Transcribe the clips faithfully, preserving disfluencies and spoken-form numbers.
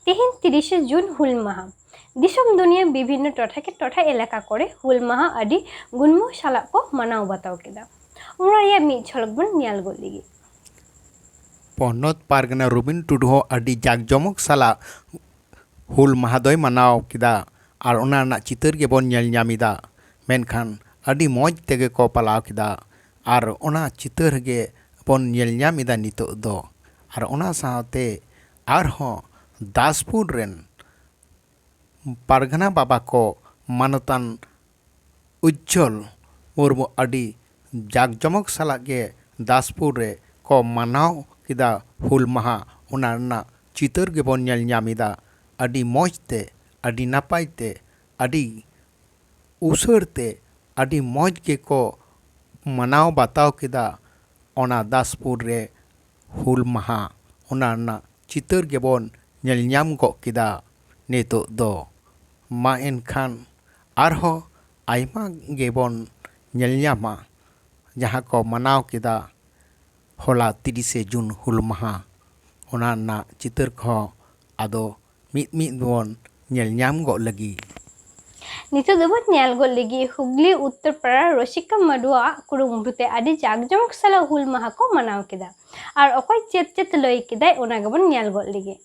ᱛᱮᱦᱮᱧ ᱛᱤᱨᱤᱥᱮ ᱡᱩᱱ ᱦᱩᱞ ᱢᱟᱦᱟ᱾ ᱫᱤᱥᱚᱢ ᱫᱩᱱᱤᱭᱟᱹ ᱵᱤᱵᱷᱤᱱᱱᱚ ᱴᱚᱴᱷᱟ ᱠᱮ ᱴᱚᱴᱷᱟ ᱮᱞᱟᱠᱟ ᱠᱚᱨᱮ ᱦᱩᱞ ᱢᱟᱦᱟ ᱟᱹᱰᱤ ᱜᱩᱱᱢᱟᱹ ᱥᱟᱞᱟᱜ ᱠᱚ ᱢᱟᱱᱟᱣ ᱵᱟᱛᱟᱣ ᱠᱮᱫᱟ᱾ ᱚᱱᱟ ᱨᱮᱭᱟᱜ ᱢᱤᱫ ᱡᱷᱚᱞᱚᱠ ᱵᱚᱱ ᱧᱮᱞ ᱜᱚᱫ ᱞᱮᱜᱮ᱾ ᱯᱚᱱᱚᱛ ᱯᱟᱨᱜᱟᱱᱟ ᱨᱚᱵᱤᱱ ᱴᱩᱰᱩ ᱦᱚᱸ ᱟᱹᱰᱤ ᱡᱟᱠ ᱡᱚᱢᱚᱠ ᱥᱟᱞᱟᱜ ᱦᱩᱞ ᱢᱟᱦᱟ ᱫᱚᱭ ᱢᱟᱱᱟᱣ ᱠᱮᱫᱟ ᱟᱨ ᱚᱱᱟ ᱨᱮᱱᱟᱜ ᱪᱤᱛᱟᱹᱨ ᱜᱮᱵᱚᱱ ᱧᱮᱞ ᱧᱟᱢ ᱮᱫᱟ᱾ ᱢᱮᱱᱠᱷᱟᱱ ᱟᱹᱰᱤ ᱢᱚᱡᱽ ᱛᱮᱜᱮ ᱠᱚ ᱯᱟᱞᱟᱣ ᱠᱮᱫᱟ ᱟᱨ ᱚᱱᱟ ᱪᱤᱛᱟᱹᱨ ᱜᱮ ᱵᱚᱱ ᱧᱮᱞ ᱧᱟᱢ ᱮᱫᱟ ᱱᱤᱛᱚᱜ ᱫᱚ᱾ ᱟᱨ ᱚᱱᱟ ᱥᱟᱶᱛᱮ ᱟᱨᱦᱚᱸ ᱫᱟᱥᱯᱩᱨ ᱨᱮᱱ ᱯᱟᱨᱜᱟᱱᱟ ᱵᱟᱵᱟ ᱠᱚ ᱢᱟᱱᱚᱛᱟᱱ ᱩᱡᱡᱚᱞ ᱢᱩᱨᱢᱩ ᱟᱹᱰᱤ ᱡᱟᱠ ᱡᱚᱢᱚᱠ ᱥᱟᱞᱟᱜ ᱜᱮ ᱫᱟᱥᱯᱩᱨ ᱨᱮ ᱠᱚ ᱢᱟᱱᱟᱣ ᱠᱮᱫᱟ ᱦᱩᱞ ᱢᱟᱦᱟ᱾ ᱚᱱᱟ ᱨᱮᱱᱟᱜ ᱪᱤᱛᱟᱹᱨ ᱜᱮᱵᱚᱱ ᱧᱮᱞ ᱧᱟᱢ ᱮᱫᱟ᱾ ᱟᱹᱰᱤ ᱢᱚᱡᱽ ᱛᱮ, ᱟᱹᱰᱤ ᱱᱟᱯᱟᱭ ᱛᱮ, ᱟᱹᱰᱤ ᱩᱥᱟᱹᱨ ᱛᱮ, ᱟᱹᱰᱤ ᱢᱚᱡᱽ ᱜᱮᱠᱚ ᱢᱟᱱᱟᱣ ᱵᱟᱛᱟᱣ ᱠᱮᱫᱟ ᱚᱱᱟ ᱫᱟᱥᱯᱩᱨ ᱨᱮ ᱦᱩᱞ ᱢᱟᱦᱟ᱾ ᱚᱱᱟ ᱨᱮᱱᱟᱜ ᱪᱤᱛᱟᱹᱨ ᱜᱮᱵᱚᱱ ᱧᱮᱞ ᱧᱟᱢ ᱜᱚᱫ ᱠᱮᱫᱟ ᱱᱤᱛᱚᱜ ᱫᱚ᱾ ᱢᱟ ᱮᱱᱠᱷᱟᱱ ᱟᱨᱦᱚᱸ ᱟᱭᱢᱟ ᱜᱮᱵᱚᱱ ᱧᱮᱞ ᱧᱟᱢᱟ, ᱡᱟᱦᱟᱸ ᱠᱚ ᱢᱟᱱᱟᱣ ᱠᱮᱫᱟ ᱦᱚᱞᱟ ᱛᱤᱨᱤᱥᱮ ᱡᱩᱱ ᱦᱩᱞ ᱢᱟᱦᱟ᱾ ᱚᱱᱟ ᱨᱮᱱᱟᱜ ᱪᱤᱛᱟᱹᱨ ᱠᱚᱦᱚᱸ ᱟᱫᱚ ᱢᱤᱫ ᱢᱤᱫ ᱵᱚᱱ ᱧᱮᱞ ᱧᱟᱢ ᱜᱚᱫ ᱞᱟᱹᱜᱤᱫ᱾ ᱱᱤᱛᱚᱜ ᱫᱚᱵᱚᱱ ᱧᱮᱞ ᱜᱚᱫ ᱞᱟᱹᱜᱤᱫ ᱦᱩᱜᱽᱞᱤ ᱩᱛᱛᱚᱨ ᱯᱟᱲᱟ ᱨᱚᱥᱤᱠᱟ ᱢᱟᱰᱩᱣᱟᱜ ᱠᱩᱨᱩᱢᱩᱴᱩ ᱛᱮ ᱟᱹᱰᱤ ᱡᱟᱠ ᱡᱚᱢᱚᱠ ᱥᱟᱞᱟᱜ ᱦᱩᱞ ᱢᱟᱦᱟ ᱠᱚ ᱢᱟᱱᱟᱣ ᱠᱮᱫᱟ᱾ ᱟᱨ ᱚᱠᱚᱭ ᱪᱮᱫ ᱪᱮᱫ ᱞᱟᱹᱭ ᱠᱮᱫᱟᱭ, ᱚᱱᱟ ᱜᱮᱵᱚᱱ ᱧᱮᱞ ᱜᱚᱫ ᱞᱟᱹᱜᱤᱫ᱾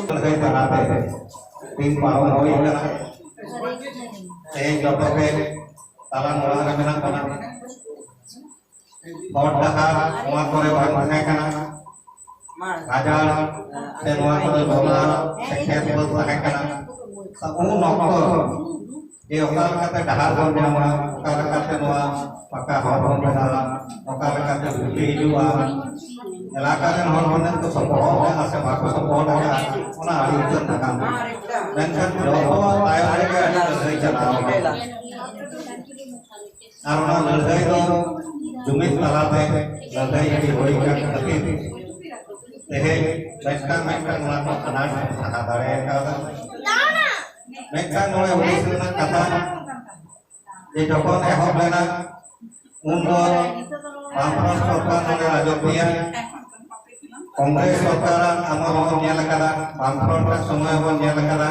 ᱞᱟᱹᱲᱦᱟᱹᱭ ᱛᱟᱞᱟᱛᱮ ᱫᱤᱱ ᱯᱟᱨᱚᱢ ᱦᱩᱭ ᱟᱠᱟᱱᱟ᱾ ᱛᱮᱦᱮᱧ ᱡᱚᱛᱚ ᱜᱮ ᱛᱟᱞᱟ ᱢᱚᱲᱟ ᱨᱮ ᱢᱮᱱᱟᱜ ᱵᱚᱱᱟ᱾ ᱦᱚᱨ ᱰᱟᱦᱟᱨ ᱱᱚᱣᱟ ᱠᱚᱨᱮ ᱵᱟᱝ ᱛᱟᱦᱮᱸ ᱠᱟᱱᱟ, ᱜᱟᱡᱟᱲ ᱥᱮ ᱱᱚᱣᱟ ᱠᱚᱨᱮ ᱡᱚᱞᱟ ᱥᱮ ᱠᱷᱮᱛ ᱵᱟᱹᱫᱽ ᱛᱟᱦᱮᱸ ᱠᱟᱱᱟ᱾ ᱩᱱ ᱚᱠᱛᱚ ᱡᱮ ᱚᱠᱟ ᱞᱮᱠᱟᱛᱮ ᱰᱟᱦᱟᱨ ᱵᱚᱱ ᱧᱟᱢᱟ, ᱚᱠᱟ ᱞᱮᱠᱟᱛᱮ ᱱᱚᱣᱟ ᱯᱟᱠᱟ ᱦᱚᱨ ᱵᱚᱱ ᱵᱮᱱᱟᱣᱟ, ᱚᱠᱟ ᱞᱮᱠᱟᱛᱮ ᱵᱤᱡᱽᱞᱤ ᱦᱤᱡᱩᱜᱼᱟ, ᱮᱞᱟᱠᱟ ᱨᱮᱱ ᱦᱚᱲ ᱛᱤᱱᱟᱹᱜ ᱠᱚ ᱥᱚᱯᱚᱦᱚᱫ ᱞᱮᱫᱟ ᱥᱮ ᱵᱟᱠᱚ ᱥᱚᱯᱚᱦᱚᱫ ᱞᱮᱫᱟ, ᱚᱱᱟ ᱟᱹᱰᱤ ᱩᱛᱟᱹᱨ ᱱᱟᱜᱟᱢ ᱠᱟᱱᱟ᱾ ᱢᱮᱱᱠᱷᱟᱱ ᱡᱚᱛᱚᱣᱟᱜ ᱛᱟᱭᱚᱢ ᱨᱮᱜᱮ ᱟᱹᱰᱤ ᱞᱟᱹᱲᱦᱟᱹᱭ ᱪᱟᱞᱟᱣ ᱟᱠᱟᱱᱟ᱾ ᱟᱨ ᱚᱱᱟ ᱞᱟᱹᱲᱦᱟᱹᱭ ᱫᱚ ᱡᱩᱢᱤᱫ ᱛᱟᱞᱟᱛᱮ ᱞᱟᱹᱲᱦᱟᱹᱭ ᱤᱫᱤ ᱦᱩᱭ ᱟᱠᱟᱱ ᱠᱷᱟᱹᱛᱤᱨ ᱛᱮᱦᱮᱧ ᱢᱤᱫᱴᱟᱝ ᱢᱤᱫᱴᱟᱝ ᱚᱱᱟ ᱠᱚ ᱟᱱᱟᱴ ᱵᱚᱱ ᱥᱟᱦᱟ ᱫᱟᱲᱮ ᱟᱠᱟᱫᱟ᱾ ᱢᱤᱫᱴᱟᱝ ᱱᱚᱰᱮ ᱦᱩᱫᱤᱥ ᱨᱮᱱᱟᱜ ᱠᱟᱛᱷᱟ ᱡᱮ ᱡᱚᱠᱷᱚᱱ ᱮᱦᱚᱵ ᱞᱮᱱᱟ ᱩᱱ ᱫᱚ ᱵᱟᱢᱯᱷᱨᱚᱱᱴ ᱥᱚᱨᱠᱟᱨ ᱱᱚᱰᱮ ᱨᱟᱡᱚᱛᱤᱭᱟ, ᱠᱚᱝᱜᱨᱮᱥ ᱥᱚᱨᱠᱟᱨᱟᱜ ᱟᱢᱚᱞ ᱦᱚᱸᱵᱚᱱ ᱧᱮᱞ ᱟᱠᱟᱫᱟ, ᱵᱟᱢᱯᱷᱨᱚᱱᱴ ᱨᱮᱱᱟᱜ ᱥᱚᱢᱚᱭ ᱦᱚᱸᱵᱚᱱ ᱧᱮᱞ ᱟᱠᱟᱫᱟ,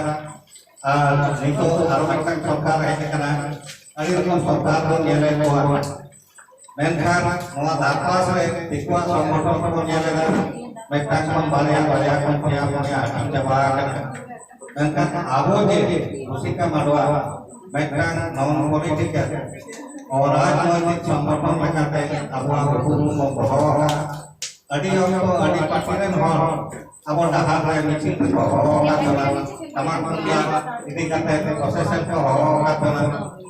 ᱟᱨ ᱱᱤᱛᱚᱜ ᱟᱨᱚ ᱢᱤᱫᱴᱟᱝ ᱥᱚᱨᱠᱟᱨ ᱦᱮᱡ ᱟᱠᱟᱱᱟ, ᱟᱹᱰᱤ ᱨᱚᱠᱚᱢ ᱥᱚᱨᱠᱟᱨ ᱵᱚᱱ ᱧᱮᱞᱮᱫ ᱠᱚᱣᱟ᱾ ᱢᱮᱱᱠᱷᱟᱱ ᱱᱚᱣᱟ ᱫᱷᱟᱨᱯᱟᱥ ᱨᱮ ᱫᱤᱠᱩᱣᱟᱜ ᱥᱚᱝᱜᱚᱴᱷᱚᱱ ᱠᱚ ᱧᱮᱞ ᱮᱫᱟ, ᱢᱤᱫᱴᱟᱝ ᱠᱷᱚᱱ ᱵᱟᱨᱭᱟ, ᱵᱟᱨᱭᱟ ᱠᱷᱚᱱ ᱯᱮᱭᱟ, ᱯᱩᱱᱭᱟ ᱦᱟᱹᱴᱤᱧ ᱪᱟᱵᱟ ᱟᱠᱟᱱᱟ᱾ ᱢᱮᱱᱠᱷᱟᱱ ᱟᱵᱚ ᱡᱮ ᱨᱩᱥᱤᱠᱟ ᱢᱟᱰᱣᱟ ᱢᱤᱫᱴᱟᱝ non political ᱚᱨᱟᱡᱽᱱᱳᱭᱛᱤᱠ ᱥᱚᱝᱜᱚᱴᱷᱚᱱ ᱞᱮᱠᱟᱛᱮ ᱟᱵᱚᱣᱟᱜ ᱩᱯᱨᱩᱢ ᱵᱚᱱ ᱫᱚᱦᱚ ᱟᱠᱟᱫᱟ᱾ ᱟᱹᱰᱤ ᱚᱠᱛᱚ ᱟᱹᱰᱤ ᱯᱟᱹᱴᱤ ᱨᱮᱱ ᱦᱚᱲ ᱟᱵᱚ ᱰᱟᱦᱟᱨ ᱨᱮ ᱢᱤᱪᱷᱤᱞ ᱨᱮᱠᱚ ᱦᱚᱦᱚ ᱟᱠᱟᱫ ᱵᱚᱱᱟ, ᱴᱟᱢᱟᱠ ᱛᱩᱢᱫᱟᱜ ᱤᱫᱤ ᱠᱟᱛᱮ ᱯᱨᱚᱥᱮᱥᱚᱱ ᱠᱚ ᱦᱚᱦᱚ ᱟᱠᱟᱫ ᱵᱚᱱᱟ,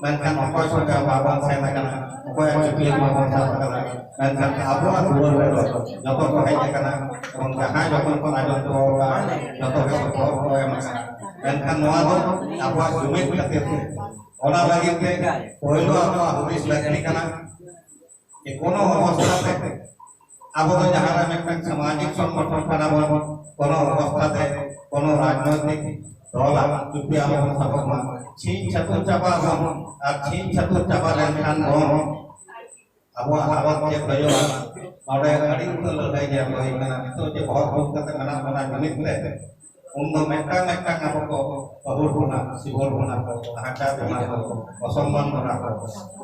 ᱢᱮᱱᱠᱷᱟᱱ ᱚᱠᱚᱭ ᱥᱚᱸᱜᱮ ᱦᱚᱸ ᱵᱟᱵᱚᱱ ᱥᱮᱱ ᱟᱠᱟᱱᱟ, ᱚᱠᱚᱭᱟᱜ ᱪᱩᱯᱤ ᱦᱚᱸ ᱵᱟᱵᱚᱱ ᱥᱟᱵ ᱟᱠᱟᱫᱟ᱾ ᱢᱮᱱᱠᱷᱟᱱ ᱟᱵᱚᱣᱟᱜ ᱫᱩᱣᱟᱹᱨ ᱨᱮᱫᱚ ᱡᱚᱛᱚ ᱠᱚ ᱦᱮᱡ ᱟᱠᱟᱱᱟ ᱮᱵᱚᱝ ᱡᱟᱦᱟᱸᱭ ᱡᱚᱠᱷᱚᱱ ᱠᱚ ᱟᱸᱡᱚᱢ ᱦᱚᱴᱚ ᱟᱠᱟᱫᱼᱟ, ᱡᱚᱛᱚ ᱜᱮ ᱥᱚᱯᱚᱦᱚᱫ ᱠᱚ ᱮᱢ ᱟᱠᱟᱫᱼᱟ᱾ ᱢᱮᱱᱠᱷᱟᱱ ᱱᱚᱣᱟ ᱫᱚ ᱟᱵᱚᱣᱟᱜ ᱡᱩᱢᱤᱫ ᱠᱷᱟᱹᱛᱤᱨ ᱛᱮ, ᱚᱱᱟ ᱞᱟᱹᱜᱤᱫ ᱛᱮ ᱯᱳᱭᱞᱳ ᱟᱵᱚᱣᱟᱜ ᱦᱩᱫᱤᱥ ᱞᱟᱹᱠᱛᱤ ᱠᱟᱱᱟ ᱡᱮ ᱠᱳᱱᱳ ᱚᱵᱚᱥᱛᱷᱟ ᱛᱮ ᱟᱵᱚ ᱫᱚ ᱡᱟᱦᱟᱸ ᱨᱮ ᱢᱤᱫᱴᱟᱝ ᱥᱟᱢᱟᱡᱤᱠ ᱥᱚᱝᱜᱚᱴᱷᱚᱱ ᱠᱟᱱᱟ ᱵᱚᱱ, ᱠᱳᱱᱳ ᱚᱵᱚᱥᱛᱷᱟ ᱛᱮ ᱠᱳᱱᱳ ᱨᱟᱡᱽᱱᱳᱭᱛᱤᱠ ᱫᱚᱞ ᱟᱜ ᱪᱩᱯᱤ ᱟᱞᱚ ᱵᱚᱱ ᱥᱟᱵᱚᱜ ᱢᱟ᱾ ᱪᱷᱤᱝ ᱪᱷᱟᱹᱛᱩᱨ ᱪᱟᱵᱟ ᱵᱚᱱ, ᱟᱨ ᱪᱷᱤᱝ ᱪᱷᱟᱹᱛᱩᱨ ᱪᱟᱵᱟ ᱞᱮᱱᱠᱷᱟᱱ ᱵᱚᱱ ᱟᱵᱚᱣᱟᱜ ᱦᱟᱞᱚᱛ ᱪᱮᱫ ᱦᱩᱭᱩᱜᱼᱟ, ᱱᱚᱰᱮ ᱟᱹᱰᱤ ᱩᱛᱟᱹᱨ ᱞᱟᱹᱲᱦᱟᱹᱭ ᱧᱮᱞ ᱦᱩᱭ ᱠᱟᱱᱟ᱾ ᱱᱤᱛᱚᱜ ᱡᱮ ᱵᱚᱦᱚᱜ ᱫᱩᱲᱩᱵ ᱠᱟᱛᱮ ᱢᱮᱱᱟᱜ ᱵᱚᱱᱟ ᱡᱩᱢᱤᱫ ᱛᱮ, ᱩᱱ ᱫᱚ ᱢᱤᱫᱴᱟᱝ ᱢᱤᱫᱴᱟᱝ ᱟᱵᱚ ᱠᱚ ᱯᱟᱹᱦᱩᱲ ᱵᱚᱱᱟ, ᱥᱤᱵᱚᱞ ᱵᱚᱱᱟ ᱠᱚ, ᱦᱟᱦᱟᱪᱟᱨ ᱵᱚᱱᱟ ᱠᱚ, ᱚᱥᱚᱢᱢᱟᱱ ᱵᱚᱱᱟ ᱠᱚ᱾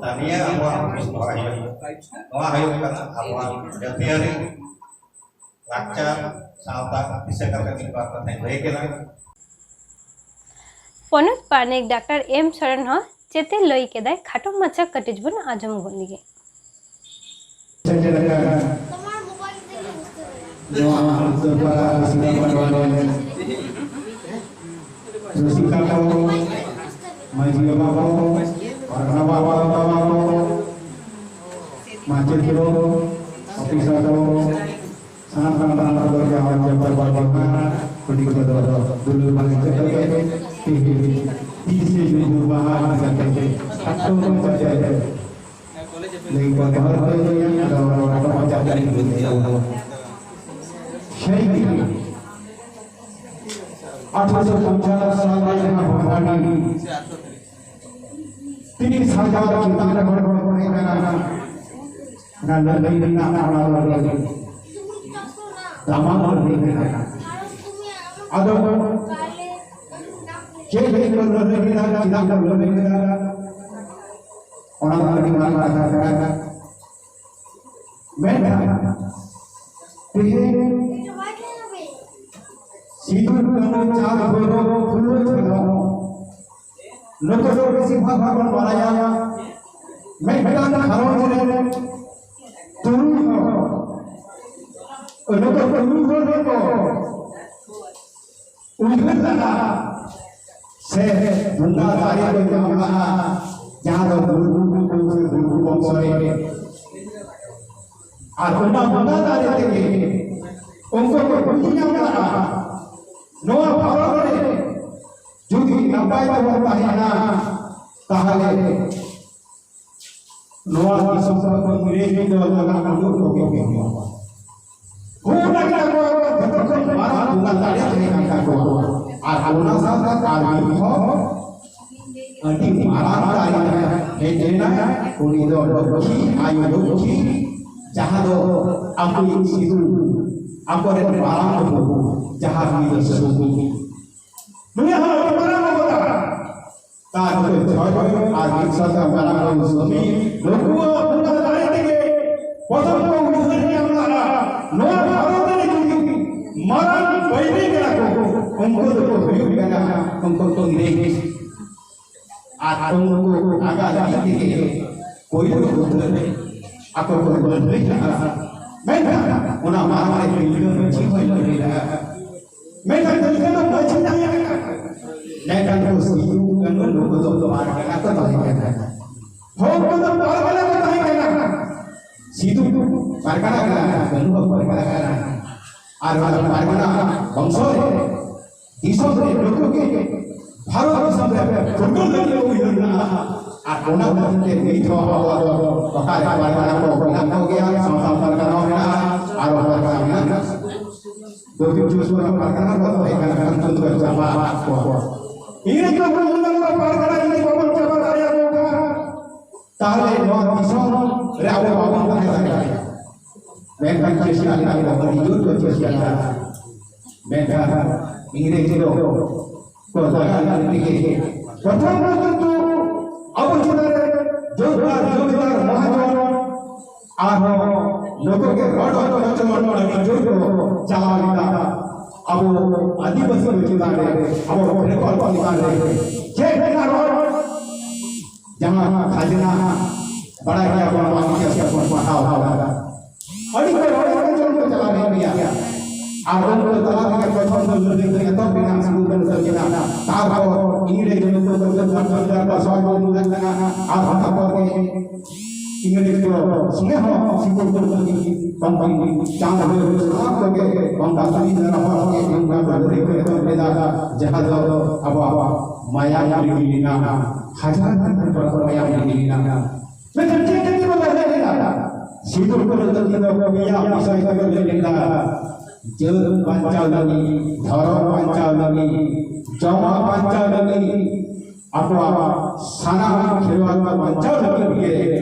ᱛᱟ ᱱᱤᱭᱟᱹ ᱟᱵᱚᱣᱟᱜ ᱦᱩᱫᱤᱥ ᱫᱚᱦᱚ ᱦᱩᱭᱩᱜᱼᱟ᱾ ᱱᱚᱣᱟ ᱦᱩᱭᱩᱜ ᱠᱟᱱᱟ ᱟᱵᱚᱣᱟᱜ ᱡᱟᱹᱛᱤᱭᱟᱹᱨᱤ ᱞᱟᱠᱪᱟᱨ ᱥᱟᱶᱛᱟ ᱵᱤᱥᱚᱭ ᱠᱟᱛᱮ ᱢᱤᱫ ᱵᱟᱨ ᱠᱟᱛᱷᱟᱧ ᱞᱟᱹᱭ ᱠᱮᱫᱟ᱾ ᱯᱚᱱᱚᱛ ᱯᱟᱨᱟᱱᱤᱠ ᱰᱟᱠᱛᱟᱨ ᱮᱢ ᱥᱚᱨᱮᱱ ᱦᱚᱸ ᱪᱮᱛᱮ ᱞᱟᱹᱭ ᱠᱮᱫᱟᱭ, ᱠᱷᱟᱴᱚ ᱢᱟᱪᱷᱟ ᱠᱟᱹᱴᱤᱡ ᱵᱚᱱ ᱟᱸᱡᱚᱢ ᱜᱚᱫ ᱞᱮᱜᱮ᱾ ᱪᱮᱫ ᱞᱮᱠᱟ ᱱᱚᱣᱟ ᱩᱛᱛᱚᱨ ᱯᱟᱲᱟ ᱨᱟᱹᱥᱤᱠᱟ ᱢᱟᱰᱣᱟ ᱨᱮ ᱨᱩᱥᱤᱠᱟ ᱠᱚ, ᱢᱟᱹᱡᱷᱤ ᱵᱟᱵᱟ ᱠᱚ, ᱯᱟᱨᱜᱟᱱᱟ ᱵᱟᱵᱟ ᱠᱚ, ᱢᱟᱪᱮᱛ ᱠᱚ, ᱚᱯᱷᱤᱥᱟᱨ ᱠᱚ, ᱥᱟᱱᱟᱢ ᱠᱟᱱᱟ ᱛᱟᱦᱟᱱ ᱠᱚᱫᱚ ᱡᱟᱦᱟᱸ ᱡᱟᱯᱟᱨ ᱵᱟᱨ ᱵᱟᱝᱟ, ᱠᱩᱲᱤ ᱠᱚᱫᱚ ᱫᱩᱞᱩ ᱵᱟᱝ ᱪᱮᱫ ᱞᱮᱠᱟ ᱛᱮ, ᱛᱤᱦᱤᱧ ᱛᱤᱥᱮ ᱡᱩᱫᱩ ᱵᱟᱦᱟ ᱤᱫᱤ ᱠᱟᱛᱮ ᱠᱷᱟᱴᱚ ᱢᱟᱪᱷᱟ ᱛᱮ ᱞᱟᱹᱭ ᱠᱚ ᱫᱚᱦᱚ ᱠᱟᱜ ᱞᱤᱧᱟ, ᱟᱫᱚ ᱠᱷᱟᱴᱚ ᱢᱟᱪᱷᱟ ᱛᱮ ᱞᱤᱧ ᱞᱟᱹᱭᱟ᱾ ᱥᱮᱭ ᱟᱴᱷᱨᱚᱥᱚ ᱯᱚᱧᱪᱟᱱᱱᱚ ᱥᱟᱞ ᱨᱮ ᱡᱟᱦᱟᱸ ᱵᱷᱚᱜᱽᱱᱟᱰᱤ ᱛᱤᱨᱤᱥ ᱦᱟᱡᱟᱨ ᱪᱮᱛᱟᱱ ᱨᱮ ᱦᱚᱲ ᱠᱚ ᱦᱮᱡ ᱞᱮᱱᱟ, ᱚᱱᱟ ᱞᱟᱹᱲᱦᱟᱹᱭ ᱨᱮᱱᱟᱜ ᱚᱱᱟ ᱞᱟᱹᱲᱦᱟᱹᱭ᱾ ᱫᱟᱢᱟᱱ ᱞᱟᱹᱲᱦᱟᱹᱭ ᱠᱟᱱᱟ᱾ ᱟᱫᱚ ᱪᱮᱫ ᱞᱟᱹᱜᱤᱫ ᱠᱚ ᱞᱟᱹᱲᱦᱟᱹᱭ ᱠᱮᱫᱟ, ᱪᱮᱫᱟᱜ ᱠᱚ ᱞᱟᱹᱲᱦᱟᱹᱭ ᱠᱮᱫᱟ, ᱚᱱᱟ ᱫᱚ ᱟᱹᱰᱤ ᱢᱟᱨᱟᱝ ᱠᱟᱛᱷᱟ ᱠᱟᱱᱟ᱾ ᱢᱮᱱᱠᱷᱟᱱ ᱛᱮᱦᱮᱧ ᱥᱤᱫᱩ, ᱠᱟᱹᱱᱦᱩ, ᱪᱟᱸᱫᱽ, ᱵᱷᱳᱭᱨᱳᱵ, ᱯᱷᱩᱞᱳ, ᱡᱷᱟᱱᱳ, ᱱᱩᱠᱩ ᱫᱚ ᱵᱮᱥᱤᱨ ᱵᱷᱟᱜᱽ ᱵᱚᱱ ᱵᱟᱲᱟᱭᱟ ᱢᱤᱫᱴᱟᱝ ᱜᱷᱟᱨᱚᱸᱡᱽ ᱨᱮ ᱛᱩᱨᱩᱭ ᱦᱚᱲ, ᱱᱩᱠᱩ ᱛᱩᱨᱩᱭ ᱦᱚᱲ ᱜᱮᱠᱚ ᱩᱭᱦᱟᱹᱨ ᱞᱟᱜᱼᱟ ᱥᱮ ᱵᱚᱸᱜᱟ ᱫᱟᱲᱮ ᱠᱚ ᱧᱟᱢ ᱞᱟᱜᱼᱟ, ᱡᱟᱦᱟᱸ ᱫᱚ ᱢᱩᱨᱢᱩ ᱠᱚ ᱥᱮ ᱢᱩᱨᱢᱩ ᱵᱚᱝᱥᱚ ᱨᱮ᱾ ᱟᱨ ᱚᱱᱟ ᱵᱚᱸᱜᱟ ᱫᱟᱲᱮ ᱛᱮᱜᱮ ᱩᱱᱠᱩ ᱠᱚ ᱵᱩᱡᱽ ᱧᱟᱢ ᱞᱟᱜᱼᱟ, ᱱᱚᱣᱟ ᱵᱷᱟᱨᱚᱛ ᱨᱮ ᱡᱩᱫᱤ ᱱᱟᱯᱟᱭ ᱛᱮᱵᱚᱱ ᱛᱟᱦᱮᱱᱟ, ᱛᱟᱦᱚᱞᱮ ᱱᱚᱣᱟ ᱫᱤᱥᱚᱢ ᱠᱷᱚᱱ ᱤᱝᱨᱮᱡᱽ ᱫᱚ ᱞᱟᱜᱟ ᱩᱰᱩᱠ ᱠᱚᱜᱮ ᱦᱩᱭᱩᱜᱼᱟ᱾ ᱦᱩᱭ ᱞᱟᱹᱜᱤᱫ ᱟᱠᱚ ᱡᱚᱛᱚ ᱠᱷᱚᱱ ᱢᱟᱨᱟᱝ ᱵᱚᱸᱜᱟ ᱫᱟᱲᱮ ᱛᱟᱦᱮᱸ ᱠᱟᱱ ᱛᱟᱠᱚᱣᱟ᱾ ᱟᱨ ᱚᱱᱟ ᱥᱟᱶᱛᱮ ᱟᱨ ᱢᱤᱫ ᱦᱚᱸ ᱟᱹᱰᱤ ᱢᱟᱨᱟᱝ ᱫᱟᱲᱮ ᱦᱮᱡ ᱞᱮᱱᱟ, ᱩᱱᱤ ᱫᱚ ᱞᱚᱠᱠᱷᱤ ᱟᱭᱳ ᱞᱚᱠᱠᱷᱤ, ᱡᱟᱦᱟᱸ ᱫᱚ ᱟᱠᱚᱭᱤᱡ ᱥᱤᱫᱩ, ᱟᱠᱚᱨᱮᱱ ᱢᱟᱨᱟᱝ ᱵᱟᱹᱵᱩ, ᱡᱟᱦᱟᱸ ᱩᱱᱤ ᱫᱚ ᱥᱩᱫᱩ᱾ ᱱᱩᱭᱟᱜ ᱦᱚᱸ ᱟᱹᱰᱤ ᱢᱟᱨᱟᱝ ᱚᱵᱚᱫᱟᱱ᱾ ᱛᱟᱨ ᱯᱚᱨᱮ ᱪᱷᱚᱭ ᱟᱨ ᱢᱤᱫ ᱥᱟᱶᱛᱮ ᱢᱟᱨᱟᱝ ᱵᱟᱹᱵᱩ ᱥᱟᱢᱤ, ᱱᱩᱠᱩᱣᱟᱜ ᱵᱚᱸᱜᱟ ᱫᱟᱲᱮ ᱛᱮᱜᱮ ᱯᱨᱚᱛᱷᱚᱢ ᱠᱚ ᱩᱭᱦᱟᱹᱨ ᱧᱟᱢ ᱞᱮᱫᱟ, ᱱᱚᱣᱟ ᱵᱷᱟᱨᱚᱛ ᱨᱮ ᱟᱨ ᱩᱱᱠᱩ ᱟᱜᱟ ᱞᱟᱹᱜᱤᱫ ᱛᱮᱜᱮ ᱯᱳᱭᱞᱳ ᱩᱛᱟᱹᱨ ᱨᱮ ᱟᱠᱚ ᱠᱚ ᱞᱟᱹᱲᱦᱟᱹᱭ ᱞᱟᱜᱼᱟ᱾ ᱢᱮᱱᱠᱷᱟᱱ ᱚᱱᱟ ᱢᱟᱲᱟᱝ ᱨᱮ ᱛᱤᱞᱠᱟᱹ ᱢᱟᱹᱡᱷᱤ ᱦᱚᱸᱭ ᱞᱟᱹᱲᱦᱟᱹᱭ ᱞᱟᱜᱼᱟ᱾ ᱢᱮᱱᱠᱷᱟᱱ ᱛᱤᱞᱠᱟᱹ ᱫᱚ ᱢᱟᱹᱡᱷᱤ ᱛᱟᱦᱮᱸ ᱠᱟᱱᱟ᱾ ᱢᱮᱱᱠᱷᱟᱱ ᱠᱚ ᱥᱤᱫᱩ ᱠᱟᱹᱱᱦᱩ ᱱᱩᱠᱩ ᱫᱚ ᱯᱟᱨᱜᱟᱱᱟ ᱠᱚ ᱛᱟᱦᱮᱸ ᱠᱟᱱᱟ᱾ ᱦᱚᱲ ᱠᱚᱫᱚ ᱯᱟᱨᱜᱟᱱᱟ ᱠᱚ ᱛᱟᱦᱮᱸ ᱠᱟᱱᱟ᱾ ᱥᱤᱫᱩ ᱯᱟᱨᱜᱟᱱᱟ ᱠᱟᱱᱟ, ᱠᱟᱹᱱᱦᱩ ᱦᱚᱸ ᱯᱟᱨᱜᱟᱱᱟ ᱠᱟᱱᱟ᱾ ᱟᱨ ᱚᱱᱟ ᱯᱟᱨᱜᱟᱱᱟ ᱵᱚᱝᱥᱚ ᱨᱮ ᱫᱤᱥᱚᱢ ᱨᱮ ᱱᱩᱠᱩ ᱜᱮ ᱵᱷᱟᱨᱚᱛ ᱫᱤᱥᱚᱢ ᱨᱮ ᱯᱷᱩᱨᱜᱟᱹᱞ ᱞᱟᱹᱜᱤᱫ ᱠᱚ ᱩᱭᱦᱟᱹᱨ ᱞᱮᱫᱟ᱾ ᱟᱨ ᱚᱱᱟ ᱠᱷᱟᱹᱛᱤᱨ ᱛᱮ ᱱᱤᱛ ᱦᱚᱸ ᱟᱵᱚ ᱫᱚ ᱚᱠᱟᱨᱮ ᱯᱟᱨᱜᱟᱱᱟ ᱠᱚ ᱢᱮᱱᱟᱜ ᱠᱚᱜᱮᱭᱟ, ᱥᱟᱶᱛᱟ ᱯᱟᱨᱜᱟᱱᱟ ᱦᱚᱸ ᱢᱮᱱᱟᱜᱼᱟ, ᱟᱨ ᱯᱟᱨᱜᱟᱱᱟ ᱢᱮᱱᱟᱜᱼᱟ᱾ ᱫᱚᱠᱠᱷᱤᱱ ᱪᱚᱵᱵᱤᱥ ᱯᱚᱨᱜᱚᱱᱟ ᱯᱟᱨᱜᱟᱱᱟ ᱫᱚ ᱛᱟᱦᱮᱸ ᱠᱟᱱᱟ ᱠᱷᱟᱱ ᱪᱟᱵᱟ ᱟᱠᱟᱫ ᱠᱚᱣᱟ᱾ ᱤᱝᱨᱮᱡᱽ ᱠᱚ ᱵᱚᱱ ᱢᱮᱱ ᱫᱟ ᱯᱟᱨᱜᱟᱱᱟ ᱡᱩᱫᱤ ᱵᱟᱵᱚᱱ ᱪᱟᱵᱟ ᱫᱟᱲᱮᱭᱟᱠᱚ ᱠᱷᱟᱱ, ᱛᱟᱦᱞᱮ ᱱᱚᱣᱟ ᱫᱤᱥᱚᱢ ᱨᱮ ᱟᱵᱚ ᱵᱟᱵᱚᱱ ᱛᱟᱦᱮᱸ ᱫᱟᱲᱮᱭᱟᱜᱼᱟ᱾ ᱢᱮᱱᱠᱷᱟᱱ ᱪᱮᱥᱴᱟ ᱞᱮᱠᱷᱟᱱ ᱫᱚ ᱟᱹᱰᱤ ᱡᱳᱨ ᱠᱚ ᱪᱮᱥᱴᱟ ᱞᱮᱫᱟ᱾ ᱢᱮᱱᱠᱷᱟᱱ ᱤᱝᱨᱮᱡᱽ ᱫᱚ ᱠᱚ ᱞᱟᱜᱟ ᱞᱮᱫ ᱛᱮᱜᱮ ᱯᱨᱚᱛᱷᱚᱢ ᱫᱚ ᱟᱵᱚ ᱪᱮᱛᱟᱱ ᱨᱮ ᱡᱳᱨᱫᱟᱨ ᱡᱳᱨᱫᱟᱨ ᱢᱚᱦᱟᱡᱚᱱ ᱟᱨᱦᱚᱸ ᱱᱩᱠᱩ ᱜᱮ ᱨᱚᱰ ᱦᱚᱪᱚ ᱟᱹᱰᱤ ᱡᱳᱨ ᱠᱚ ᱪᱟᱞᱟᱣ ᱞᱮᱫᱟ᱾ ᱟᱵᱚ ᱟᱹᱫᱤᱵᱟᱹᱥᱤ ᱠᱚ ᱪᱮᱛᱟᱱ ᱨᱮ, ᱟᱵᱚ ᱵᱮᱯᱟᱨ ᱠᱚ ᱪᱮᱛᱟᱱ ᱨᱮ ᱪᱮᱫ ᱞᱮᱠᱟ ᱨᱚᱰ, ᱡᱟᱦᱟᱸ ᱠᱷᱟᱡᱽᱱᱟ ᱵᱟᱲᱟᱭ ᱜᱮᱭᱟ ᱵᱚᱱ, ᱵᱟᱝ ᱜᱮᱭᱟ ᱵᱚᱱ ᱯᱟᱲᱦᱟᱣ ᱟᱠᱟᱫᱟ᱾ ᱟᱹᱰᱤ ᱠᱚ ᱨᱚᱰ ᱦᱚᱪᱚ ᱠᱚ ᱪᱟᱞᱟᱣ ᱞᱮᱱ ᱜᱮᱭᱟ᱾ ᱟᱨ ᱩᱱᱠᱩ ᱛᱟᱞᱟ ᱨᱮᱜᱮ ᱯᱨᱚᱛᱷᱚᱢ ᱫᱚ ᱞᱟᱹᱲᱦᱟᱹᱭ ᱫᱚ ᱮᱛᱚᱦᱚᱵ ᱮᱱᱟ, ᱥᱤᱫᱩ ᱠᱟᱹᱱᱦᱩ ᱛᱟᱹᱠᱤᱱᱟᱜ᱾ ᱛᱟᱨᱯᱚᱨ ᱤᱝᱨᱮᱡᱽ ᱱᱩᱠᱩ ᱠᱚ ᱥᱚᱦᱚᱡ ᱵᱚᱱ ᱞᱟᱹᱭ ᱠᱟᱱᱟ᱾ ᱟᱨ ᱚᱱᱟ ᱯᱚᱨ ᱜᱮ ᱤᱝᱨᱮᱡᱽ ᱠᱚ ᱥᱚᱸᱜᱮ ᱦᱚᱸ ᱥᱤᱸᱫᱩᱨ ᱠᱚ ᱞᱟᱹᱜᱤᱫ ᱵᱟᱝ ᱵᱟᱝ ᱪᱟᱸᱫ ᱦᱚᱸ ᱥᱟᱱᱟᱢ ᱠᱚᱜᱮ ᱵᱟᱝ ᱵᱟᱝ ᱛᱟᱹᱢᱤᱞ ᱱᱟᱲᱟ ᱦᱚᱲ ᱠᱚᱜᱮ ᱱᱚᱝᱠᱟ ᱠᱚ ᱞᱟᱹᱲᱦᱟᱹᱭ ᱠᱚ ᱮᱛᱚᱦᱚᱵ ᱞᱮᱫᱟ, ᱡᱟᱦᱟᱸ ᱫᱚ ᱟᱵᱚᱣᱟᱜ ᱢᱟᱭᱟᱢ ᱞᱤᱸᱜᱤ ᱞᱮᱱᱟ, ᱦᱟᱡᱟᱨ ᱦᱟᱡᱟᱨ ᱦᱚᱲ ᱢᱟᱭᱟᱢ ᱞᱤᱸᱜᱤ ᱞᱮᱱᱟ᱾ ᱢᱮᱱᱠᱷᱟᱱ ᱪᱮᱫ ᱠᱷᱟᱹᱛᱤᱨ ᱵᱚᱱ ᱞᱟᱹᱲᱦᱟᱹᱭ ᱞᱮᱱᱟ? ᱥᱤᱸᱫᱩᱨ ᱠᱚ ᱞᱟᱹᱜᱤᱫ ᱫᱚ ᱯᱮᱭᱟ ᱵᱤᱥᱚᱭ ᱛᱮᱠᱚ ᱞᱟᱹᱲᱦᱟᱹᱭ ᱞᱮᱱᱟ, ᱡᱟᱹᱛ ᱵᱟᱧᱪᱟᱣ ᱞᱟᱹᱜᱤᱫ, ᱫᱷᱚᱨᱚᱢ ᱵᱟᱧᱪᱟᱣ ᱞᱟᱹᱜᱤᱫ, ᱡᱚᱢᱟᱜ ᱵᱟᱧᱪᱟᱣ ᱞᱟᱹᱜᱤᱫ, ᱟᱠᱚᱣᱟᱜ ᱥᱟᱱᱟᱢ ᱠᱷᱮᱨᱣᱟᱞ ᱠᱚ ᱵᱟᱧᱪᱟᱣ ᱞᱟᱹᱜᱤᱫ ᱜᱮ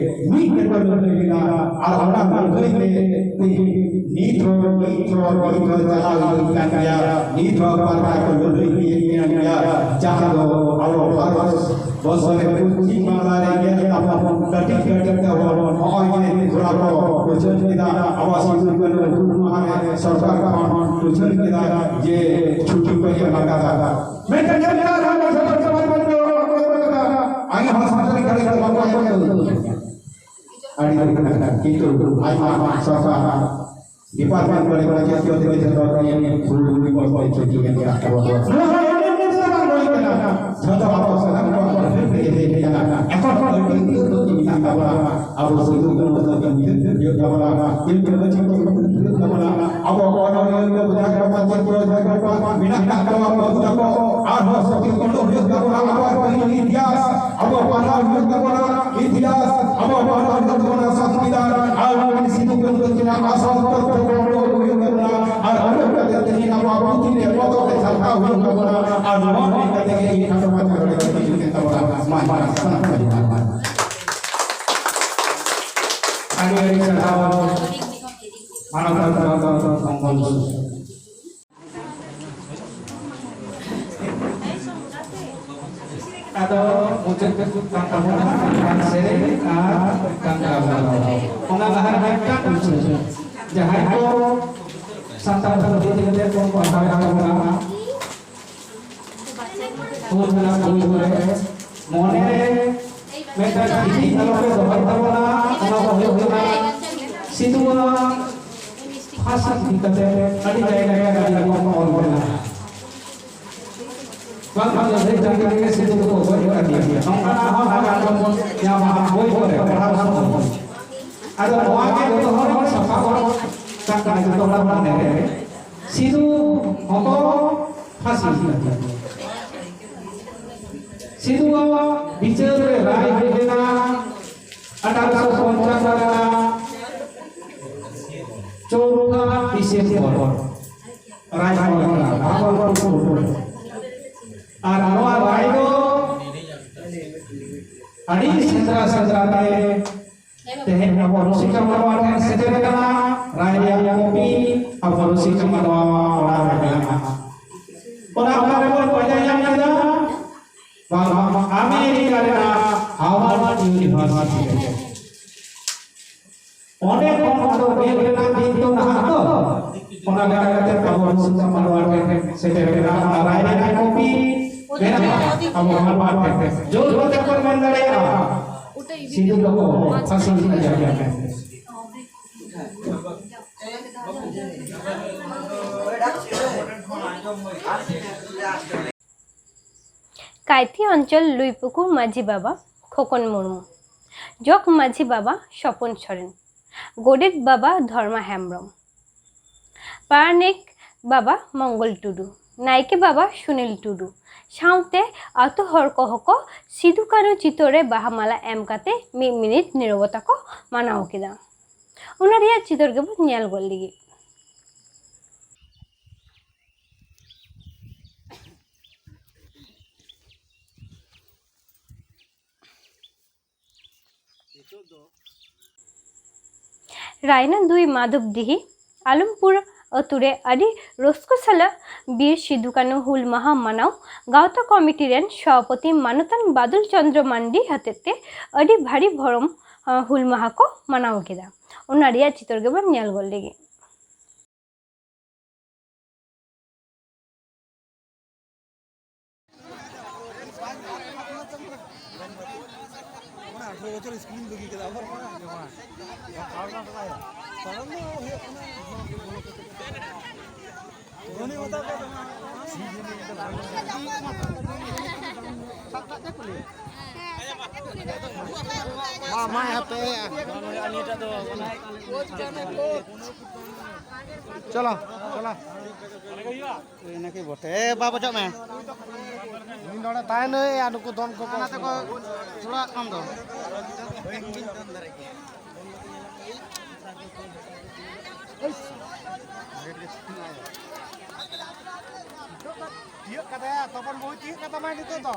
ᱢᱤᱫ ᱛᱮᱠᱚ ᱞᱟᱹᱲᱦᱟᱹᱭ ᱞᱮᱱᱟ᱾ ᱟᱨ ᱚᱱᱟ ᱞᱟᱹᱲᱦᱟᱹᱭ ᱛᱮ ᱛᱮᱦᱮᱧ ᱱᱤᱛ ᱦᱚᱸ, ᱱᱤᱛ ᱦᱚᱸ, ᱱᱤᱛ ᱦᱚᱸ ᱪᱟᱞᱟᱣ ᱤᱫᱤᱜ ᱠᱟᱱ ᱜᱮᱭᱟ᱾ ᱱᱤᱛ ᱦᱚᱸ ᱯᱟᱨᱜᱟᱱᱟ ᱠᱚ ᱞᱟᱹᱲᱦᱟᱹᱭ ᱤᱫᱤᱭᱮᱫ ᱠᱟᱱ ᱜᱮᱭᱟ, ᱡᱟᱦᱟᱸ ᱫᱚ ᱟᱵᱚ ᱵᱷᱟᱨᱚᱛ ᱵᱚᱨᱥᱚ ᱨᱮ ᱯᱚᱪᱷᱤᱢ ᱵᱟᱝᱞᱟ ᱨᱮ ᱧᱮᱞ ᱛᱟᱵᱚᱱ ᱠᱟᱹᱴᱤᱡ ᱠᱟᱹᱴᱤᱡ ᱛᱮᱵᱚᱱ ᱱᱚᱜᱼᱚᱭ ᱡᱮ ᱜᱚᱲᱟ ᱠᱚ ᱩᱪᱷᱟᱹᱱ ᱠᱮᱫᱟ, ᱟᱵᱚᱣᱟᱜ ᱥᱤᱫᱩ ᱠᱟᱹᱱᱦᱩ ᱦᱩᱞ ᱢᱟᱦᱟ ᱨᱮ ᱥᱚᱨᱠᱟᱨ ᱠᱷᱚᱱ ᱩᱪᱷᱟᱹᱱ ᱠᱮᱫᱟ ᱡᱮ ᱪᱷᱩᱴᱤ ᱠᱚ ᱮᱢ ᱟᱠᱟᱫᱟ᱾ ᱢᱮᱱᱠᱷᱟᱱ ᱧᱮᱞ ᱢᱮ, ᱟᱨᱦᱚᱸ ᱥᱚᱨᱠᱟᱨ ᱪᱟᱵᱟ ᱠᱟᱛᱮ ᱠᱚ ᱨᱚᱲ ᱠᱟᱫᱟ᱾ ᱟᱭᱢᱟ ᱦᱚᱲ ᱥᱟᱱᱛᱟᱲᱤ ᱠᱟᱹᱢᱤ ᱠᱚ ᱵᱟᱠᱚ ᱮᱢ ᱠᱟᱱᱟ᱾ ᱟᱹᱰᱤ ᱫᱩᱠ ᱨᱮᱱᱟᱜ ᱠᱟᱛᱷᱟ᱾ ᱠᱤᱱᱛᱩ ᱟᱭᱢᱟ ᱥᱚᱨᱠᱟᱨ department ᱠᱚᱨᱮ ᱠᱚ ᱪᱮᱫ ᱪᱚ ᱛᱮᱜᱮ ᱡᱚᱛᱚ ᱦᱚᱲ ᱜᱮ ᱦᱩᱞ ᱫᱤᱵᱚᱥ ᱠᱚ ᱪᱷᱩᱴᱤ ᱮᱢ ᱠᱟᱜ ᱠᱚᱣᱟ᱾ ᱱᱚᱣᱟ ᱦᱚᱸ ᱮᱢᱱᱤ ᱮᱢᱱᱤ ᱫᱚ ᱵᱟᱝ ᱦᱩᱭ ᱠᱟᱱᱟ᱾ ᱡᱚᱛᱚ ᱟᱵᱚ ᱥᱟᱱᱟᱢ ᱠᱚᱣᱟᱜ ᱦᱚᱲ ᱦᱩᱭ ᱛᱮᱜᱮ ᱦᱮᱡ ᱠᱟᱱᱟ᱾ ᱮᱠᱷᱚᱱ ᱦᱚᱸ ᱟᱹᱰᱤ ᱩᱛᱟᱹᱨ ᱫᱚ ᱢᱮᱱᱟᱜ ᱛᱟᱵᱚᱱᱟ᱾ ᱟᱵᱚ ᱥᱤᱫᱩ ᱠᱟᱹᱱᱦᱩ ᱫᱚ ᱩᱭᱦᱟᱹᱨ ᱦᱩᱭᱩᱜ ᱛᱟᱵᱚᱱᱟ᱾ ᱛᱤᱞᱠᱟᱹ ᱢᱟᱹᱡᱷᱤ ᱠᱚ ᱩᱭᱦᱟᱹᱨ ᱦᱩᱭᱩᱜ ᱛᱟᱵᱚᱱᱟ᱾ ᱟᱵᱚ ᱚᱱᱚᱞᱤᱭᱟᱹ ᱠᱚ ᱡᱟᱦᱟᱸᱭ ᱠᱚ ᱯᱟᱪᱮᱫ ᱠᱚ ᱡᱟᱦᱟᱸᱭ ᱠᱚ ᱢᱮᱱᱟᱜ ᱠᱟᱜ ᱠᱚᱣᱟ, ᱵᱟᱹᱵᱩ ᱛᱟᱠᱚ, ᱟᱨᱦᱚᱸ ᱥᱚᱛᱤ ᱩᱰᱩᱠ ᱦᱩᱭᱩᱜ ᱛᱟᱵᱚᱱᱟ᱾ ᱟᱵᱚᱣᱟᱜ ᱯᱟᱹᱦᱤᱞ ᱤᱛᱤᱦᱟᱥ ᱟᱵᱚ ᱯᱟᱲᱦᱟᱣ ᱦᱩᱭᱩᱜ ᱛᱟᱵᱚᱱᱟ, ᱤᱛᱤᱦᱟᱥ ᱟᱵᱚ ᱯᱟᱲᱦᱟᱣ ᱦᱩᱭᱩᱜ ᱛᱟᱵᱚᱱᱟ, ᱥᱚᱝᱵᱤᱫᱷᱟᱱ ᱟᱨ ᱩᱱᱤ ᱥᱤᱫᱩ ᱠᱟᱹᱱᱦᱩ ᱛᱟᱹᱠᱤᱱᱟᱜ ᱟᱥᱚᱞ ᱛᱚᱛᱛᱷᱚ ᱠᱚ ᱩᱰᱩᱠ ᱦᱩᱭᱩᱜ ᱛᱟᱵᱚᱱᱟ᱾ ᱟᱨ ᱩᱰᱩᱠ ᱠᱟᱛᱮ ᱛᱮᱦᱮᱧ ᱟᱵᱚᱣᱟᱜ ᱯᱩᱛᱷᱤ ᱨᱮ, ᱯᱚᱛᱚᱵ ᱨᱮ ᱪᱷᱟᱯᱟᱣ ᱦᱩᱭᱩᱜ ᱛᱟᱵᱚᱱᱟ᱾ ᱟᱨ ᱱᱚᱣᱟ ᱢᱮᱱ ᱠᱟᱛᱮ ᱜᱮ ᱤᱧ ᱠᱷᱟᱴᱚ ᱢᱟᱪᱷᱟ ᱱᱚᱰᱮ ᱠᱟᱹᱴᱤᱡ ᱤᱧ ᱢᱮᱱ ᱛᱟᱵᱚᱱᱟ᱾ ᱢᱟ, ᱢᱟ, ᱥᱟᱱᱟᱢ ᱠᱚ ᱡᱚᱦᱟᱨ᱾ ᱟᱹᱰᱤ ᱟᱹᱰᱤ ᱥᱟᱨᱦᱟᱣ ᱢᱟᱱᱚᱛᱟᱱ ᱢᱚᱝᱜᱚᱞ ᱥᱩᱥᱤ᱾ ᱟᱫᱚ ᱢᱩᱪᱟᱹᱫ ᱠᱟᱱ ᱛᱟᱵᱚᱱᱟ ᱢᱤᱫᱴᱟᱝ ᱥᱮᱨᱮᱧ ᱟᱨ ᱢᱤᱫᱴᱟᱝ ᱜᱟᱞᱢᱟᱨᱟᱣ᱾ ᱚᱱᱟ ᱞᱟᱦᱟ ᱨᱮ ᱢᱤᱫᱴᱟᱝ ᱩᱪᱷᱟᱹᱱ, ᱡᱟᱦᱟᱸᱭ ᱠᱚ ᱥᱟᱱᱛᱟᱲ ᱯᱟᱹᱨᱥᱤ ᱛᱮ ᱠᱚ ᱯᱟᱲᱦᱟᱣ ᱛᱟᱵᱚᱱᱟ, ᱦᱩᱞ ᱨᱮᱱᱟᱜ ᱦᱩᱞ ᱨᱮ ᱢᱚᱱᱮ ᱨᱮ ᱢᱤᱫᱴᱟᱝ ᱤᱫᱤ ᱟᱞᱚ ᱯᱮ ᱫᱚᱦᱚᱭ ᱛᱟᱵᱚᱱᱟ, ᱚᱱᱟ ᱫᱚ ᱦᱩᱭᱩᱜ ᱠᱟᱱᱟ ᱥᱤᱫᱩᱣᱟᱜ ᱯᱷᱟᱸᱥᱤ ᱤᱫᱤ ᱠᱟᱛᱮ ᱟᱹᱰᱤ ᱡᱟᱭᱜᱟ ᱨᱮ ᱟᱹᱰᱤ ᱨᱚᱠᱚᱢ ᱚᱞ ᱢᱮᱱᱟᱜᱼᱟ᱾ ᱵᱟᱝ ᱵᱟᱝ ᱞᱟᱹᱲᱦᱟᱹᱭ ᱛᱟᱞᱟ ᱨᱮᱜᱮ ᱥᱤᱫᱩ ᱫᱚᱠᱚ ᱜᱚᱡ ᱟᱠᱟᱫᱮᱭᱟ, ᱱᱚᱝᱠᱟᱱᱟᱜ ᱦᱚᱸ ᱱᱟᱜᱟᱢ ᱵᱚᱱ ᱧᱟᱢᱟ ᱵᱳᱭ ᱠᱚᱨᱮ ᱯᱟᱲᱦᱟᱣ ᱥᱚᱢᱚᱭ᱾ ᱟᱫᱚ ᱱᱚᱣᱟ ᱜᱮ ᱡᱚᱛᱚ ᱦᱚᱲ ᱥᱟᱯᱷᱟ ᱠᱟᱜ ᱠᱟᱱᱟ, ᱡᱚᱛᱚ ᱦᱚᱲ ᱢᱚᱱᱮ ᱨᱮ ᱥᱤᱫᱩ ᱦᱚᱸᱠᱚ ᱯᱷᱟᱸᱥᱤ ᱠᱮᱫᱮᱭᱟ᱾ ᱥᱤᱫᱩᱣᱟᱜ ᱵᱤᱪᱟᱹᱨ ᱨᱮ ᱨᱟᱭ ᱦᱩᱭ ᱞᱮᱱᱟ ᱟᱴᱷᱟᱨᱚᱥᱚ ᱯᱚᱧᱪᱟᱱᱱᱚ ᱨᱮᱱᱟᱜ ᱪᱳᱣᱫᱟ ᱰᱤᱥᱮᱢᱵᱚᱨ᱾ ᱨᱟᱭ ᱠᱚ ᱞᱮᱠᱟ ᱵᱷᱟᱜᱽᱵᱚᱛᱯᱩᱨ᱾ ᱟᱨ ᱱᱚᱣᱟ ᱨᱟᱭ ᱫᱚ ᱟᱹᱰᱤ ᱥᱮᱸᱫᱽᱨᱟ ᱥᱮᱸᱫᱽᱨᱟ ᱛᱮ ᱛᱮᱦᱮᱧ ᱟᱵᱚ ᱨᱩᱥᱤᱠᱟ ᱢᱟᱰᱣᱟ ᱴᱷᱮᱱ ᱥᱮᱴᱮᱨ ᱟᱠᱟᱱᱟ᱾ ᱨᱟᱭ ᱨᱮᱭᱟᱜ ᱠᱚᱯᱤ ᱟᱵᱚ ᱨᱩᱥᱤᱠᱟ ᱢᱟᱰᱣᱟ ᱚᱲᱟᱜ ᱨᱮ ᱢᱮᱱᱟᱜᱼᱟ᱾ ᱚᱱᱟ ᱚᱠᱟ ᱨᱮᱵᱚᱱ ᱯᱟᱸᱡᱟ ᱧᱟᱢ ᱠᱮᱫᱟ? ᱵᱟᱝ, ᱟᱢᱮᱨᱤᱠᱟ ᱨᱮᱱᱟᱜ ᱦᱟᱨᱵᱷᱟᱨᱰ ᱤᱭᱩᱱᱤᱵᱷᱟᱨᱥᱤᱴᱤ ᱨᱮ᱾ ᱚᱸᱰᱮ ᱠᱷᱚᱱ ᱟᱫᱚ ᱵᱮᱞ ᱨᱮᱱᱟᱜ ᱫᱤᱱ ᱫᱚ ᱱᱟᱦᱟᱜ ᱫᱚ, ᱚᱱᱟ ᱞᱮᱠᱟ ᱠᱟᱛᱮ ᱟᱵᱚ ᱨᱩᱥᱤᱠᱟ ᱢᱟᱰᱣᱟ ᱴᱷᱮᱱ ᱥᱮᱴᱮᱨ ᱟᱠᱟᱱᱟ᱾ ᱚᱱᱟ ᱨᱟᱭ ᱨᱮᱱᱟᱜ ᱠᱚᱯᱤ ᱢᱮᱱᱟᱜᱼᱟ, ᱟᱵᱚ ᱦᱚᱲ ᱵᱟᱨ ᱯᱮ ᱡᱳᱨ ᱦᱚᱛᱮ ᱠᱚ ᱢᱮᱱ ᱫᱟᱲᱮᱭᱟᱜᱼᱟ᱾ ᱥᱤᱫᱩ ᱠᱟᱹᱱᱦᱩ ᱯᱷᱟᱹᱥᱤ ᱞᱮᱠᱟ ᱡᱟᱦᱟᱸ ᱞᱮᱠᱟ᱾ ᱠᱟᱭᱛᱷᱤ ᱚᱧᱪᱚᱞ ᱞᱩᱭᱯᱩᱠᱩ ᱢᱟᱹᱡᱷᱤ ᱵᱟᱵᱟ ᱠᱷᱚᱠᱚᱱ ᱢᱩᱨᱢᱩ, ᱡᱚᱜᱽ ᱢᱟᱹᱡᱷᱤ ᱵᱟᱵᱟ ᱥᱚᱯᱚᱱ ᱥᱚᱨᱮᱱ, ᱜᱚᱰᱮᱛ ᱵᱟᱵᱟ ᱫᱷᱚᱨᱢᱟ ᱦᱮᱢᱵᱽᱨᱚᱢ, ᱯᱟᱨᱟᱱᱤᱠ ᱵᱟᱵᱟ ᱢᱚᱝᱜᱚᱞ ᱴᱩᱰᱩ, ᱱᱟᱭᱠᱮ ᱵᱟᱵᱟ ᱥᱩᱱᱤᱞ ᱴᱩᱰᱩ ᱥᱟᱶᱛᱮ ᱟᱛᱳ ᱦᱚᱲ ᱠᱚᱦᱚᱸ ᱠᱚ ᱥᱤᱫᱩ ᱠᱟᱹᱱᱦᱩ ᱪᱤᱛᱟᱹᱨ ᱨᱮ ᱵᱟᱦᱟ ᱢᱟᱞᱟ ᱮᱢ ᱠᱟᱛᱮ ᱢᱤᱫ ᱢᱤᱱᱤᱴ ᱱᱤᱨᱚᱵᱚᱛᱟ ᱠᱚ ᱢᱟᱱᱟᱣ ᱠᱮᱫᱟ᱾ ᱚᱱᱟ ᱨᱮᱭᱟᱜ ᱪᱤᱛᱟᱹᱨ ᱜᱮᱵᱚᱱ ᱧᱮᱞ ᱜᱚᱫ ᱞᱮᱜᱮ᱾ ᱨᱟᱭᱱᱟ ᱫᱩᱭ ᱢᱟᱫᱷᱚᱵ ᱰᱤᱦᱤ ᱟᱞᱚᱢᱯᱩᱨ ᱟᱹᱛᱩ ᱨᱮ ᱟᱹᱰᱤ ᱨᱟᱹᱥᱠᱟᱹ ᱥᱟᱞᱟᱜ ᱵᱤᱨ ᱥᱤᱫᱩ ᱠᱟᱹᱱᱦᱩ ᱦᱩᱞ ᱢᱟᱦᱟ ᱢᱟᱱᱟᱣ ᱜᱟᱶᱛᱟ ᱠᱚᱢᱤᱴᱤ ᱨᱮᱱ ᱥᱚᱵᱷᱟᱯᱚᱛᱤ ᱢᱟᱱᱚᱛᱟᱱ ᱵᱟᱫᱚᱞ ᱪᱚᱸᱫᱽᱨᱚ ᱢᱟᱱᱰᱤ ᱦᱚᱛᱮᱛᱮ ᱟᱹᱰᱤ ᱵᱷᱟᱹᱨᱤ ᱵᱷᱚᱨᱚᱢ, ᱟᱸ, ᱦᱩᱞ ᱢᱟᱦᱟ ᱠᱚ ᱢᱟᱱᱟᱣ ᱠᱮᱫᱟ᱾ ᱚᱱᱟ ᱨᱮᱭᱟᱜ ᱪᱤᱛᱟᱹᱨ ᱜᱮᱵᱚᱱ ᱧᱮᱞ ᱜᱚᱫ ᱞᱮᱜᱮ᱾ ᱚᱱᱟ ᱟᱴᱷᱨᱚ ᱵᱚᱪᱷᱚᱨ ᱤᱥᱠᱩᱞᱤᱧ ᱵᱟᱹᱜᱤ ᱠᱮᱫᱟ, ᱟᱵᱟᱨ ᱚᱱᱟ ᱠᱟᱨᱚᱱ ᱫᱚ ᱦᱩᱭᱩᱜ ᱠᱟᱱᱟ, ᱩᱱᱤ ᱢᱮᱛᱟ ᱠᱚ ᱠᱟᱱᱟ, ᱢᱟ, ᱢᱟ, ᱦᱟᱯᱮ᱾ ᱪᱚᱞᱚ, ᱪᱚᱞᱚ᱾ ᱤᱱᱟᱹ ᱠᱤ ᱵᱚᱴᱷᱮ? ᱮ, ᱵᱟᱵᱟ, ᱚᱪᱚᱜ ᱢᱮ᱾ ᱩᱱᱤ ᱱᱚᱰᱮ ᱛᱟᱦᱮᱱᱟᱹᱭ ᱟᱨ ᱱᱩᱠᱩ ᱫᱚᱱ ᱠᱚᱠᱚ ᱚᱱᱟ ᱛᱮᱠᱚ ᱛᱷᱚᱲᱟ ᱠᱚᱢ ᱫᱚ᱾ ᱛᱤᱭᱳᱜ ᱠᱟᱫᱟᱭᱟ, ᱛᱚᱯᱚᱱ ᱵᱟᱹᱦᱩᱭ ᱛᱤᱭᱳᱜ ᱠᱟᱫᱟ ᱢᱟᱭ ᱱᱤᱛᱚᱜ ᱫᱚ᱾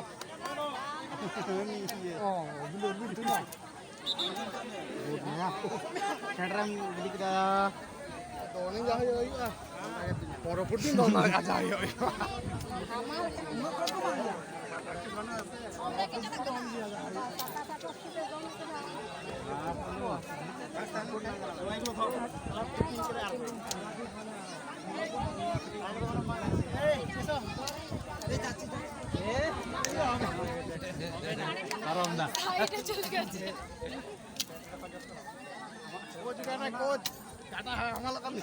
ᱚ, ᱵᱩᱞᱩ, ᱵᱩᱞᱩ, ᱵᱩᱞᱩ᱾ ᱥᱮᱴᱮᱨᱮᱢ ᱜᱤᱰᱤ ᱠᱮᱫᱟ᱾ ᱟᱫᱚ ᱚᱱᱮ ᱡᱟ ᱦᱩᱭᱩᱜ ᱦᱩᱭᱩᱜᱼᱟ᱾ ᱯᱚᱨᱚᱵᱚᱨᱛᱤ ᱫᱚ ᱚᱱᱟ ᱞᱮᱠᱟ ᱡᱟ ᱦᱩᱭᱩᱜ ᱦᱩᱭᱩᱜᱼᱟ᱾ এটা চলে গেছে। কোচ, কাটা হয়, আমার লোক আমি।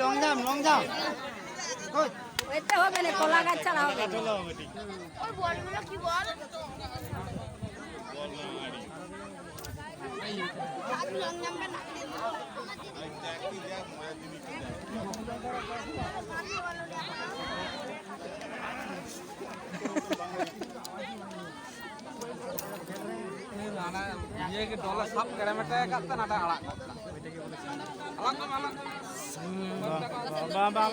Long jump, long jump. Coach. এতে হবে না, কলা গাছ ছাড়া হবে না। ওই বলগুলো কি বল? ᱤᱭᱟᱹ ᱜᱮ ᱰᱚᱞᱮ ᱥᱟᱵ ᱠᱮᱲᱮᱢᱮᱴᱮ ᱟᱠᱟᱫ ᱛᱮ ᱱᱟᱰᱮ ᱟᱲᱟᱜ ᱜᱚᱫ ᱠᱟᱜ᱾ ᱟᱲᱟᱜ ᱠᱚᱢ, ᱟᱲᱟᱜ ᱠᱚᱢ᱾ ᱵᱟᱝ, ᱵᱟᱝ,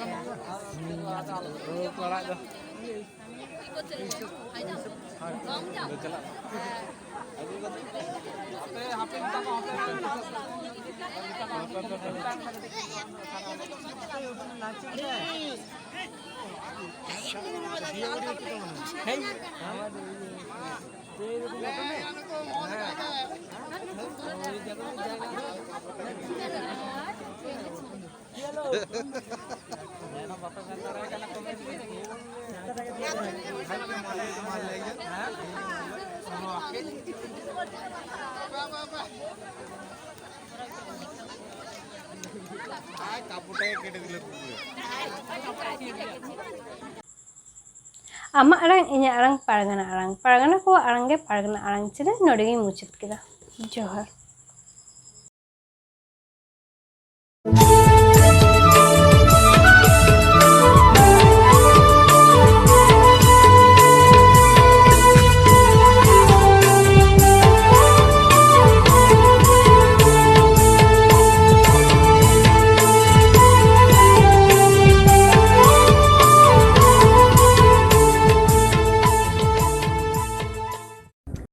ᱟᱲᱟᱜ ᱫᱚ᱾ ᱟᱢᱟᱜ ᱟᱲᱟᱝ, ᱤᱧᱟᱹᱜ ᱟᱲᱟᱝ, ᱯᱟᱨᱜᱟᱱᱟ ᱟᱲᱟᱝ, ᱯᱟᱨᱜᱟᱱᱟ ᱠᱚᱣᱟᱜ ᱟᱲᱟᱝ ᱜᱮ ᱯᱟᱨᱜᱟᱱᱟ ᱟᱲᱟᱝ ᱪᱮᱱᱮᱞ᱾ ᱱᱚᱰᱮ ᱜᱤᱧ ᱢᱩᱪᱟᱹᱫ ᱠᱮᱫᱟ᱾ ᱡᱚᱦᱟᱨ᱾